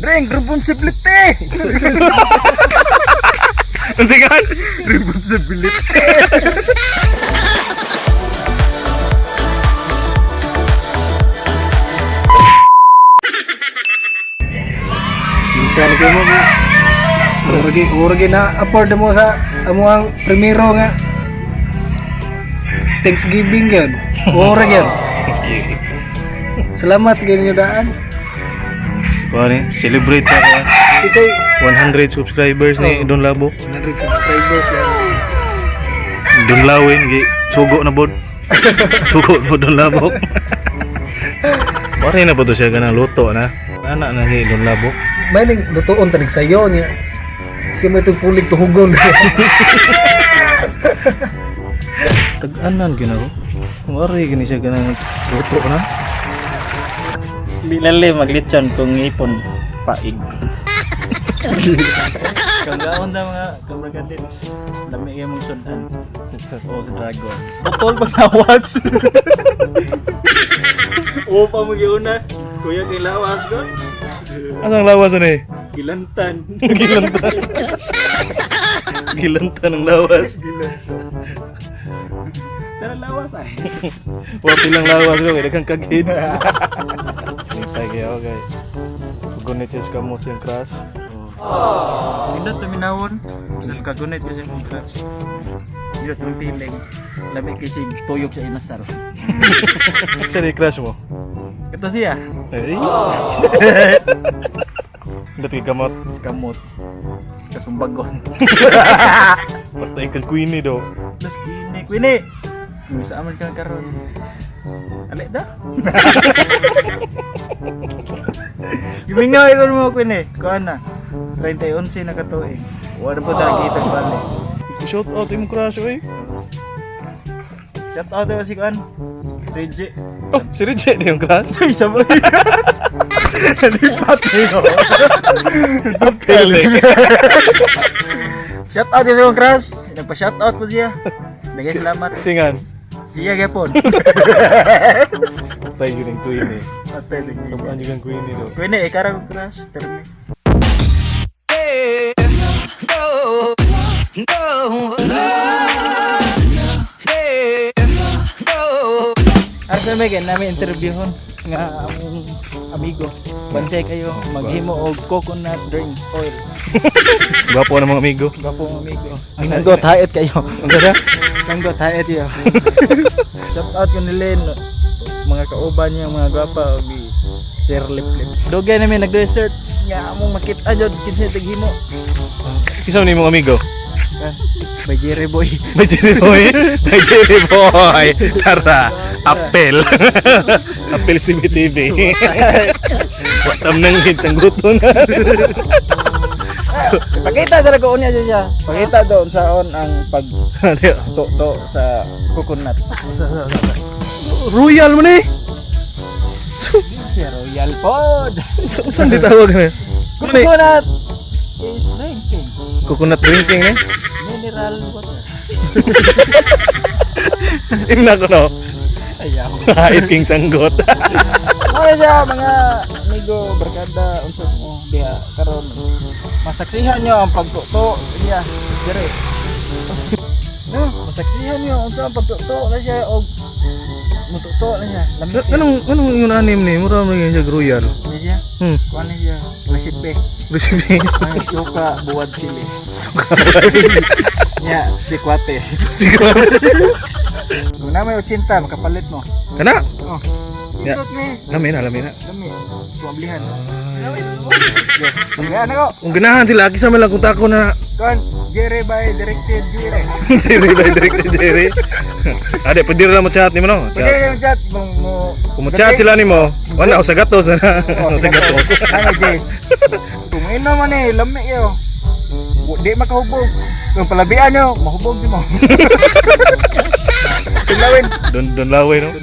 Drink responsibility. Unsa kan? Responsibility. Sinsa na kayo mo nga. Urgi, urgi na afford mo sa amuang primero nga Thanksgiving yun. Urgi yun. Salamat kayo daan. Kuha celebrate sa ka. Isay 100 subscribers ni Don Labo. 100 subscribers yan. Don Lawin gi sugo na bod. Sugo na bod Don Labo. Pare na po to siya ganang luto na. Ana na si Don Labo. May ning lutuon tanig sayo niya. Kasi mo itong pulig tuhugon. Tag-anan gina ko. Mari gini siya ganang luto na. Bilali maglitson kung ipon paig. Kanggaon na mga kamragadits. Lami kayo mong sudan. Oo, sa dragon. Putol pag lawas. Oo pa mo giuna. Kuya kay lawas ko. Asang lawas ano eh? Gilantan. Gilantan. Gilantan ang lawas. Tara lawas ay. Wa pilang lawas ro kay daghang kagid. Nitay kayo kay. Gunit siya sa kamot siyang crush. Nindot tuminawon. Sa kagunit kasi mong crush. Nindot mong piling. Lami kasi tuyok sa inasar. Sa ni crush mo? Ito siya. Ay. Dati kamot. Kamot. Kasumbagon. Patay kang queenie do. Terus kini, Queenie. Bisa aman ka karon. Alik dah. Gimingaw ikaw mo Queenie. Kuan na. 31 na katuig. Wala po tayo kita balik. Shout out imong crush oy. Shout out daw si Kuan. Reggie. Oh, si Richie di yung crush. Ay, sabay. Lipat ko. Pele. Shout out sa akong crush. Nagpa-shout out po siya. Daghang salamat. Singan. Siya gyapon. Patay yun ang queenie. Atay sige. Kabaan yun ang queenie do. Queenie, ikaw ra akong crush. Pero ni. Asa may kay nami interviewon nga among amigo. Bansay kayo maghimo og coconut drinks oil. Gwapo na mga amigo. Gwapo amigo. Ang sanggot haet kayo. Ang ganda. Sanggot haet yo. Shout out ko ni Len mga kauban niya mga gwapa og gi Sir Lip Lip. Dugay namin nag-research nga among makita jud kinsa taghimo. Kisa ni mong amigo? Ah, by Jerry Boy. May Jerry Boy. May Jerry Boy. Tara. Apel. Apel si TV. Watam nang hits ang guto na. Pakita sa lagoon niya siya. Pakita doon sa on ang pag to sa coconut. Royal mo ni. Si Royal Pod. Saan di tawag na? Coconut is drinking Coconut drinking eh. mineral water. Imna ko no. Ayaw. Hait king sanggot. Ano siya mga amigo, barkada, unsa mo diha karon. Masaksihan nyo ang pagtuto niya dire. No, masaksihan nyo unsa ang pagtuto na siya og mututo na siya. Lamit. Anong anong yung anim ni? Mura mo yung siya royal. Ano siya? Kuan na siya? Recipe. Recipe. Ay, suka buwad sili. Nya, si Kwate. Siguro. Kung na may 80, makapalit mo. Kana? Oh. Ya. Ikot ni. Lamin na, lamin na. Dami. Tuwablihan. Yan ako. Kung ganahan sila, kisa man lang kung tako na Kon, Jerry by Directed Jerry. Jerry by Directed Jerry. Ade, pwede rin lang mo chat ni mo no? Pwede Chat. yung chat mo mo. Kung mo chat sila ni mo, wala sa gatos na. Oh, Sa gatos. Ano, Jace? Kung ino man eh, lami yo. Di makahubog. Kung palabian yo, mahubog di mo. Tulawin. Don don laway no.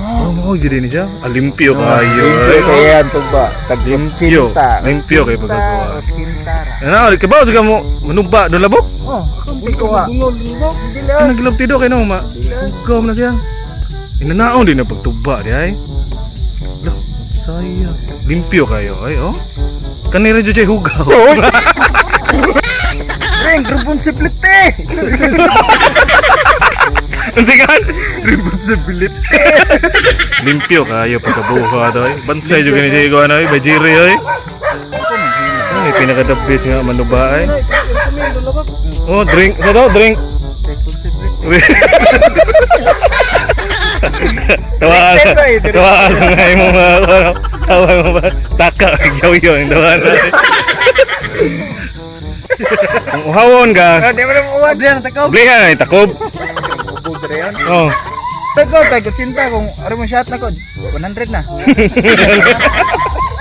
Oh, mo gid ni siya. Alimpyo kayo. Kaya tuba. Limpyo. Limpyo kay pagkagawa. Cinta ra. Ano, kabaw sa mo manugba don labok. Oh, akong tikuha. Dili Ano nagilab tido kay no ma. Hugaw na siya. Inanaon din na pagtuba di ay. Lah, Saya. Limpyo kayo ay oh. Kanira jud jay hugaw. Drink responsibility. Unsa kan? Responsibility. Limpyo kayo pagkabuha to ay. Bansay jud kini siya ano ay bajiri ay. Ay pinaka the best nga manuba ay. Oh, drink. Sa to, drink. Tawa tawa sa nga imong mga ano, tawa mo ba? Taka yaw ang tawa na. Kung uhawon ka, Di mo na uwan. Diyan takaw. oblihan na takob. Ubog dire yon. Oh. Takaw tay ko cinta kung ari mo shot na ko 100 na.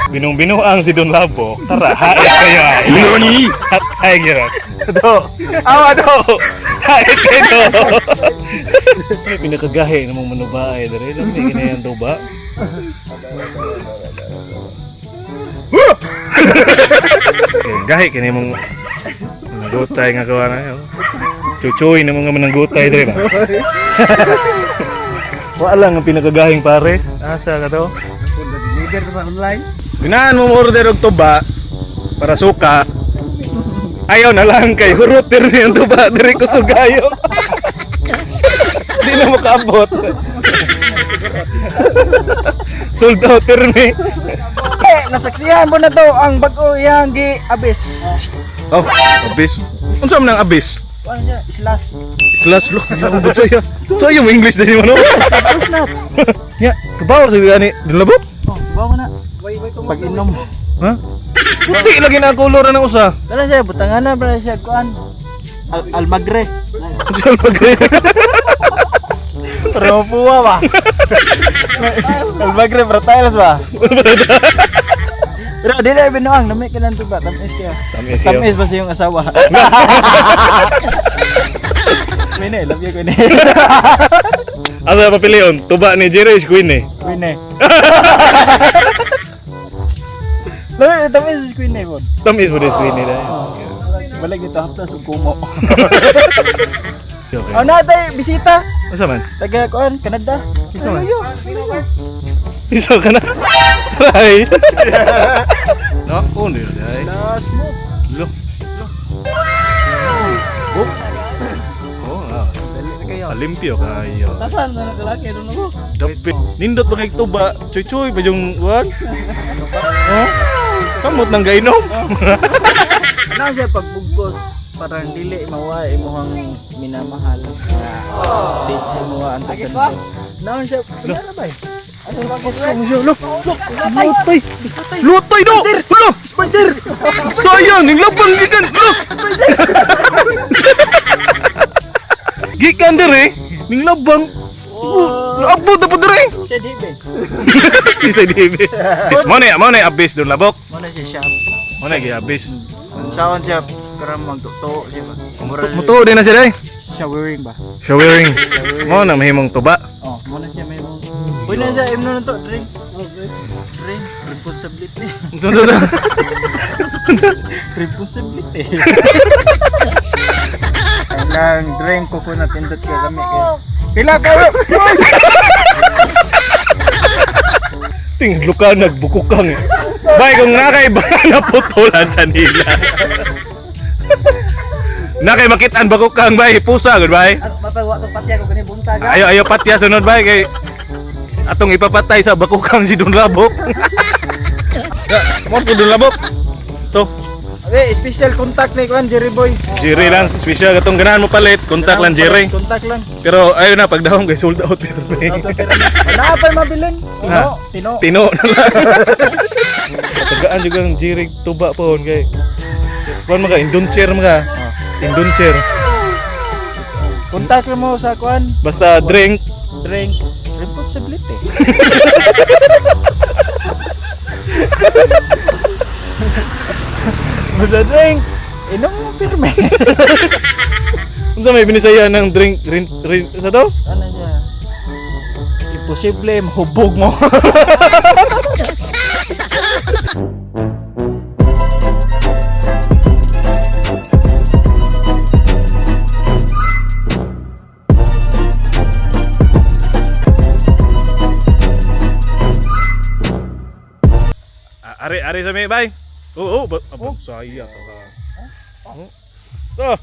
Binong-binuang si Don Labo. Tara, hain kayo ay. Leonie! Ay, gira. Do. Awa do. Hain kayo do. Ano pinakagahe ng mga manubaay dere? Dami ginayan do ba? Gahe kini mong manggutay nga gawa na yun. Chuchoy na mga mananggutay dere ba? Wala lang ang pinakagahing pares. Asa ka to? Deliver ka ba online? Ganahan mo order og tuba para suka. Ayaw na lang kay hurot ni ang tuba diri ko sugayo. Di na makaabot. Sold out ni. Eh, nasaksihan mo na to ang bag-o iyang gi abis. Oh, abis. Unsa man ang abis? Ano siya? Islas. Slash lo. Sayo. Sayo mo English din mo no. Ya, kabaw sa ani dilabok. Oh, bawa mo na. Pag-inom. Ha? Puti lagi na ang kolor ng usa. Dala siya, butangan na para siya kuan. Almagre. Unsa magre? Pero puwa ba? Almagre para tiles ba? Pero di na binuang, nami ka lang ba? Tamis kaya. Tamis kayo. Tamis ba sa iyong asawa? Mine, love you ko ni. Asa papilion? Tuba ni Jerry is Queen eh. Queen eh. Love you, tamis si Queen eh. Bon. Tamis mo is Queen eh. Dahil. Balik dito haplas ug kumo. Okay. Oh, na tay bisita. Asa man? Taga kuan Canada. Kinsa man? Ayo. Isa ka na. Right. No, undi dai. Last mo. Lo. Oh. Oh, ah. Dali na kayo. Limpyo kayo. Tasan na nakalaki doon ako. Dapi. Nindot ba kay tuba? Chuy-chuy ba yung wan? Oh. Samot nang gainom. Ano siya pagbugkos parang dili mawa imong minamahal. Oh. Di siya mawa ang tagan. Naon siya pinara ba? Ano ba ko siya? Lo, lo, Lutoy. Lutoy do. Lo. Spider. Sayang, yung labang gikan. Lo. Gikan dire, ning labang. Oh, Naabot na po dire. Siya di ba? Si sa DB. Is mo na, mo na abis doon labok. Mo na siya siya. Mo na abis. Unsaon siya karon magtuto siya ba? Mura Muto din na siya day. showering ba? Showering. Mo na mahimong tuba. Oh, mo na siya may mo. Uy na siya imno na to drink. Drink responsibility. So, so, so. Responsibility. Ang drink coconut pindot ka kami kaya. Pila kayo? Ting luka nagbukukang eh. Bay kung nakay ba naputulan sa nila. Nakay makitaan bakukang bay pusa gud bay. Matawa to patya ko gani buntag. Ayo ayo patya sunod bay kay atong ipapatay sa bakukang si Don Labok. Ya, mo po Don Labok. To, Okay, special contact ni Kwan Jerry Boy. Jerry lang, special katong ganahan mo palit, contact lang Jerry. Contact lang. Pero ayo na pagdahom kay sold out pero. Wala pa mabilin. Tino, tino. Tino na lang. Tagaan juga ang Jerry tuba po kay. Kuan maka indon chair maka. Indon chair. Contact mo sa Kwan, Basta drink. drink responsibility. Basta drink, inom mo pirme. Unsa may binisaya ng drink rin, rin sa to? Ano siya? Imposible, mahubog mo. Ari ari sa may bay. Oo, oh, oh, saya to ka. Oh. Oh.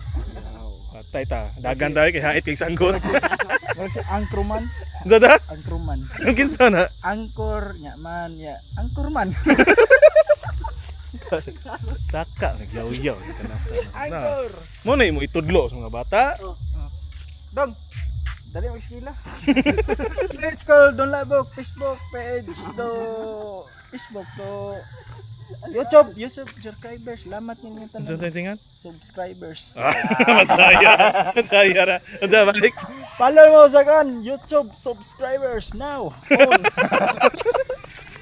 Patay ta. Dagan tayo kay hait kay sanggot. Murag si Anchorman, Unsa ta? Anchorman. Ang kinsa na? Angkor nya man ya. Angkorman. Taka nagyaw-yaw ka na. Na. Angkor. Mo na imo itudlo sa mga bata. Dong. Dali mag-eskwela. Please call Don Labok Facebook page do Facebook to YouTube, YouTube subscribers. Salamat ninyo Unsa tanan. ta tingan? Subscribers. Ah, mansaya. Mansaya ra. Unsa balik? Follow mo sa kan YouTube subscribers now. On.